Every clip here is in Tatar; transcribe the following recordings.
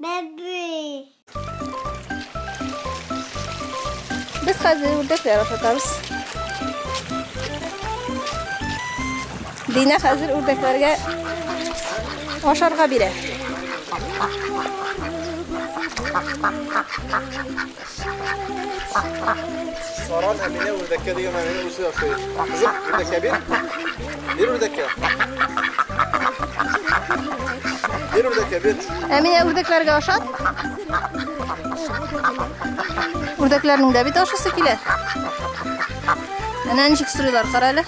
Бәби. Без хәзер үрдәкләр ашатабыз. Динә хәзер үрдәкләргә ашарга бирә. Саран Әминә үрдәккә дигән Әминә үзе ашый. Кызым, үрдәккә бир. Бир үрдәккә. Бир үрдәккә, бир. Әминә үрдәкләргә ашат. Үрдәкләрнең дә бит ашасы килә. Әнә ничек сорыйлар, кара әле.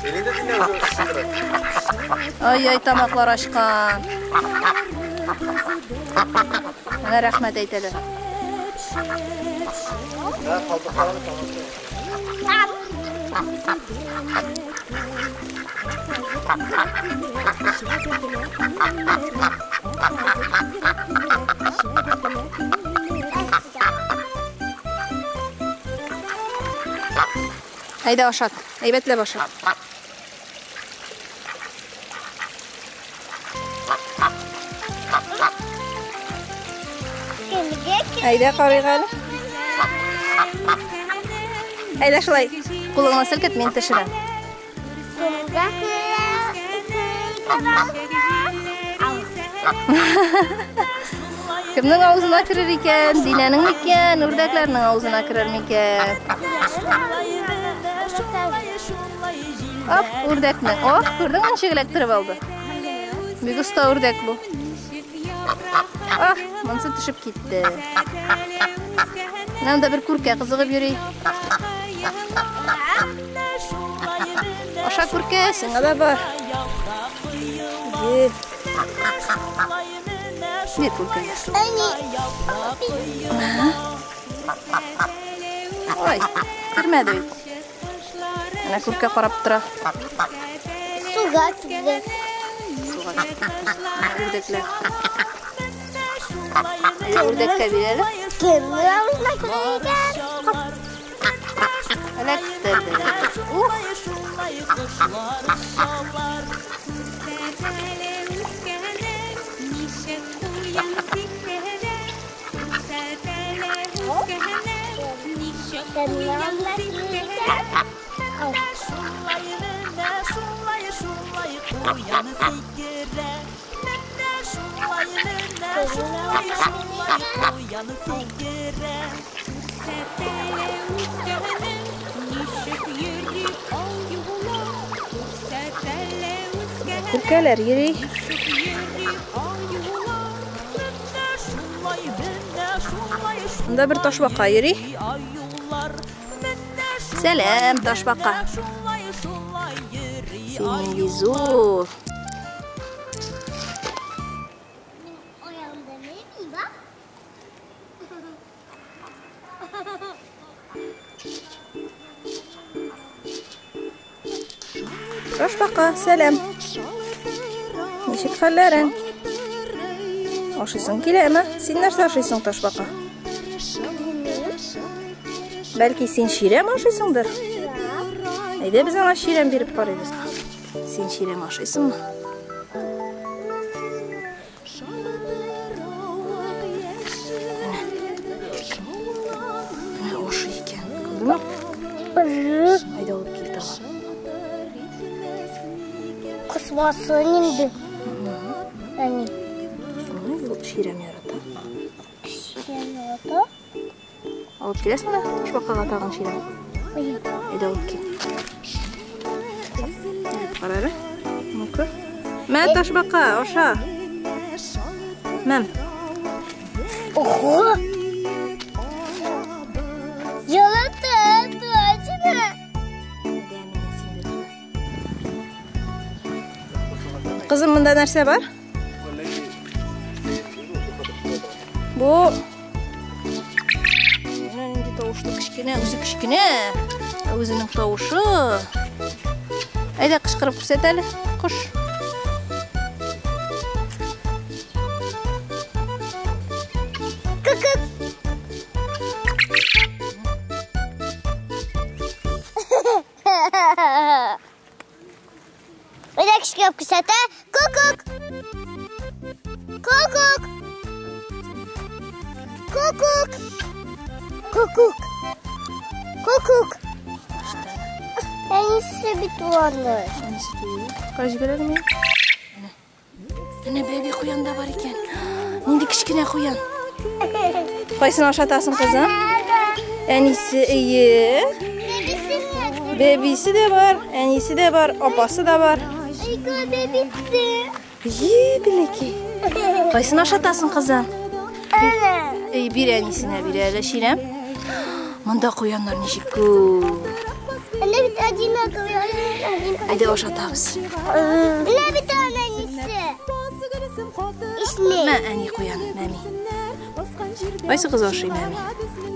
Синең дә Динә үзе сындыра. Ай-яй, тамаклар ачкан. Әнә рәхмәт әйтәләр. Һә, калдыкларны тамаша. Әйдә ашат. Әйбәтләп ашат. Кемгә Әйдә карыйк әле. Әйдә шулай. Кулыңны селкет, мин төшерәм. Кемгә Кемнең авызына керер икән? Динәнең микән? Үрдәкләрнең авызына керер микән? Оп, үрдәкнең. О, күрдеңме ничек эләктереп алды? Бик оста үрдәк бу. Ах, монысы төшеп китте. Менә монда бер күркә кызыгып йөри. Аша күркә, сиңа да бар. Бир. Бир күркәгә. Ой, кермәде бит. Менә күркә карап тора. Суга китте. Суга. Менә үрдәкләр. Әйдә үрдәккә бир әле. Кемнең авызына керер икән? Эләктерде. Ух, Кемнең авызына керер икән? Күркәләр йөри. Монда бер ташбака йөри. Сәлам, ташбака. Син нинди зур. Аягымда ни бар? Ташбака, сәлам. Ничек хәлләрең? Ашыйсың киләме? Син нәрсә ашыйсың, ташбака? Бәлки син чирәм ашыйсыңдыр? Әйдә без аңа чирәм биреп карыйбыз. Син чирәм ашыйсыңмы? Менә ашый икән. Күрдеңме? Әйдә алып кил тагын. Космасын инде. Әни. Шуны бу чирәм ярата. Ярата. Алып киләсеңме ташбакага тагын чирәм? Әйдә алып кил. Кара әле. Ну-ка. Мә ташбака, аша. Мәм. Ого! Ярата, точно. Кызым, монда нәрсә бар? Бу Менә нинди тавышлы кечкенә, үзе кечкенә, ә үзенең тавышы. Әйдә кычкырып күрсәт әле, кош. Күк-күк. Әйдә кычкырып күрсәтә. Күк-күк. Күк-күк. Кукук. Кукук. Кукук. Әнисе бит аны. Әнисе түгел. Кара җибәрәлеме? Менә. Менә бәби куян да бар икән. Нинди кечкенә куян. Кайсын ашатасың, кызым? Әнисе, әйе. Бәбисе дә бар, әнисе дә бар, апасы да бар. Ике бәбисе. Е, бәләкәй. Кайсын ашатасың, кызым? Әнә. Эй, бир әнисенә, бир әле, Ширәм. Монда куяннар ничек күп. Әнә бит одинаковый. Әйдә ашатабыз. Менә бит аның әнисе. Ишне. Мә, әни куян, мәми. Кайсы кыз ашый, мәми?